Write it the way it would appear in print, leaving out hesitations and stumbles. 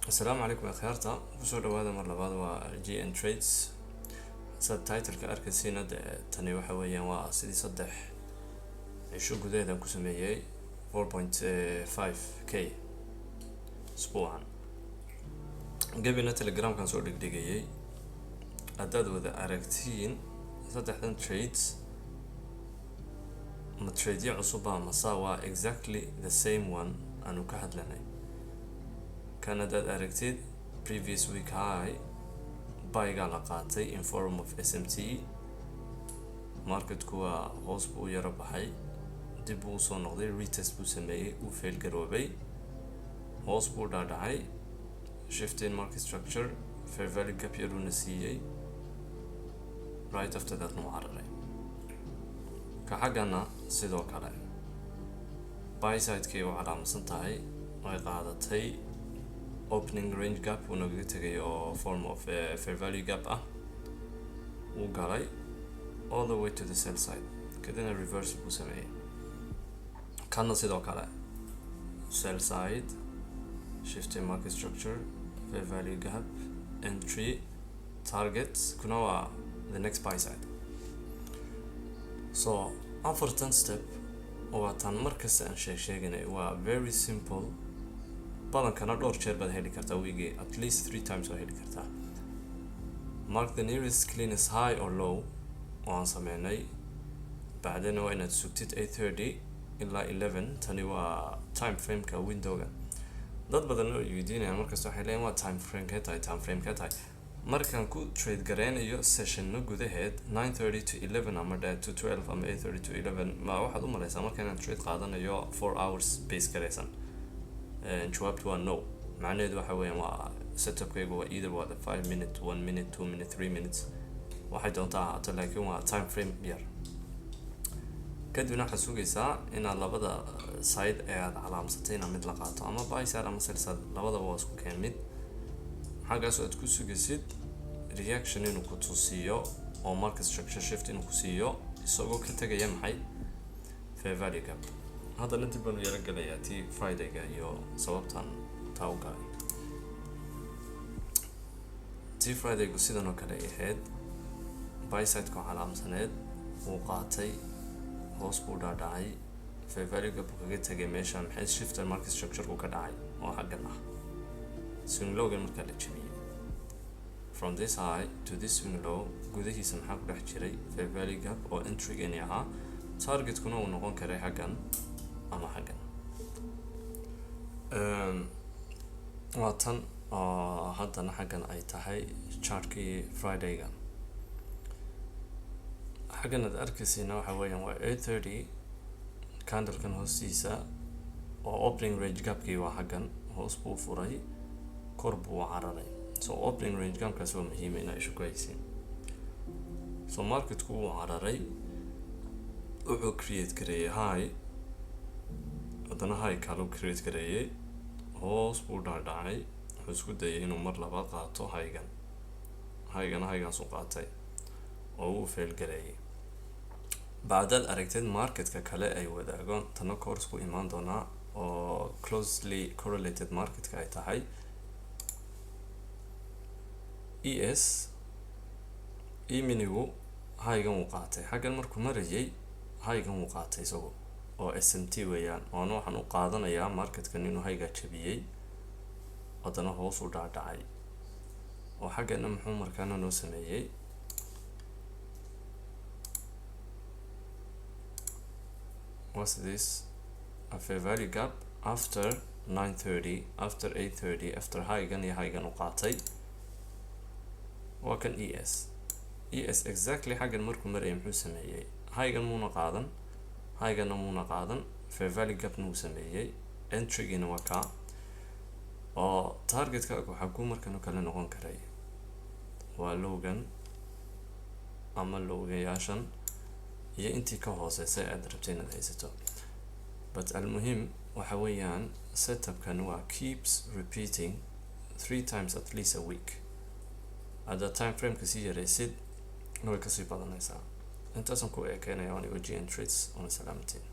Asalaamu calaykum akhyaarta, kusoo dhawaada mar labaad. Waa GN Trades. Saad titleka arkaysiina, dee tani waxa weeyaan waa sidii 3 cisho gudaheed aan ku sameeyey 4.5K isbuucan. Gebina Telegramkan soo dhigdhigayay. Haddaad wada aragtiin saddexdan trades, ma tradeyo cusuba mase waa exactly the same one aanu ka hadlanay? Kan haddaad aragtid, previous week high buygaa la qaatay in form of SMT. Marketku waa hoos buu u yaro baxay, dib buu usoo noqday, retest buu sameeyey, uu fail garoobay, hoos buu dhaadhacay, shift in market structure, fair value gap yaruuna siiyey. Right after that nuu cararay. Ka xaggana sidoo kale buy sidekay u calaamadsan tahay, way qaadatay opening range gap uu nagaga tegay oo form of fair value gap ah, wuu galay all the way to the sell side, kadibna reverse buu sameeyey. Kanna sidoo kale sell side, shifting market structure, fair value gap, entry, target kuna waa the next buy side. So afartan step waa tan markasta aan sheeg sheeganay. Waa very simple. Badankana dhowr jeer baad heli kartaa weekgii, at least three times waa heli kartaa. Mark the nearest cleanest high or low oo aan sameynay. Bacdina waa inaad sugtid 8:30 ilaa 11. Tani waa time frameka windowga. Dad badan oo weydiinayaan markasta waxay leeyihin, "Waa time frame kee tahay, time frame kee tahay?" Markaan ku trade gareynayo sessionno gudaheed 9:30 to 11 ama to 12 ama 8:30 to 11, ma waxaad u maleysaa marka inaan trade qaadanayo 4 hours base gareysan? Jawaabtu waa no. Macnaheedu waxa weeyaan waa setupkaygu waa either waa the 5 minute, 1 minute, 2 minute, 3 minutes, waxay doontaa ahaato, laakiin waa time frame yar. Kadibna waxaad sugaysaa inaad labada side ee aad calaamsatay inaad mid la qaato, ama buy side ama sell side, labadaba waa isku keen mid. Xaggaas aad ku sugaysid reaction inuu ku tusiyo oo market structure shift inuu ku siiyo, isagoo ka tegaya maxay? Fair value gap. Haddana dib baanu yaro gelayaa tii Fridayga iyo sababtan taa u galay. Tii Fridaygu sidan oo kale ay ahayd. Buy side-ka calaamsaneed wuu qaatay, hoos buu dhaadhacay, fair value gap buu kaga tegay. Meesha maxay? Shifter market structure-ku ka dhacay oo xaggan ah, swing lowgan markaa la jebiyey. From this high to this swing low gudahiisa maxaa ku dhex jiray? Fair value gap oo entrygani ahaa, targetkuna uu noqon karay xaggan ama xaggan. Waa tan oo haddana xaggan ay tahay chartkii Fridayga. Xaggan aad arkaysiina waxa weeyaan waa 8:30 candlekan hoostiisa oo opening range gapkii waa xaggan. Hoos buu furay, kor buu cararay. So opening range gapkaas waa muhiim inaa ishu ku haysiin. So marketku wuu cararay, wuxuu create gareeyey high, haddana high kaluu create gareeyey, hoos buu dhaadhacay. Wuxuu isku dayay inuu mar labaad qaato highgan, highgana highgaasuu qaatay oo uu fail gareeyey. Bacdaad aragteed marketka kale ay wadaago, tana course ku imaan doonaa oo closely correlated marketka ay tahay ES. E-minigu highgan wuu qaatay. Xaggan markuu marayay highgan wuu qaatay isagu oo SMT weeyaan. Oona waxaan u qaadanayaa marketkan inuu highgaa jabiyey, haddana hoos u dhaadhacay, oo xaggana muxuu markaana noo sameeyey? Was this a fair value gap after 9:30, after 8:30, after highgan iyo highgan u qaatay? Waa kan ES. ES exactly xaggan markuu marayay muxuu sameeyey? Highgan muuna qaadan, highganna muuna qaadan, fair value gapna uu sameeyey. Entrygiina waa kaa oo targetkaaga waxaa ku markan oo kale noqon karay waa lowgan ama lowgayaashan iyo intii ka hooseysay aad rabtay inaad haysato. But almuhim waxa weeyaan setupkan waa keeps repeating three times at least a week. Haddaad time frameka sii yaraysid, way kasii badanaysaa. Intaasaan ku eekeynaya. Anigo GN Trades, oona salaamatiin.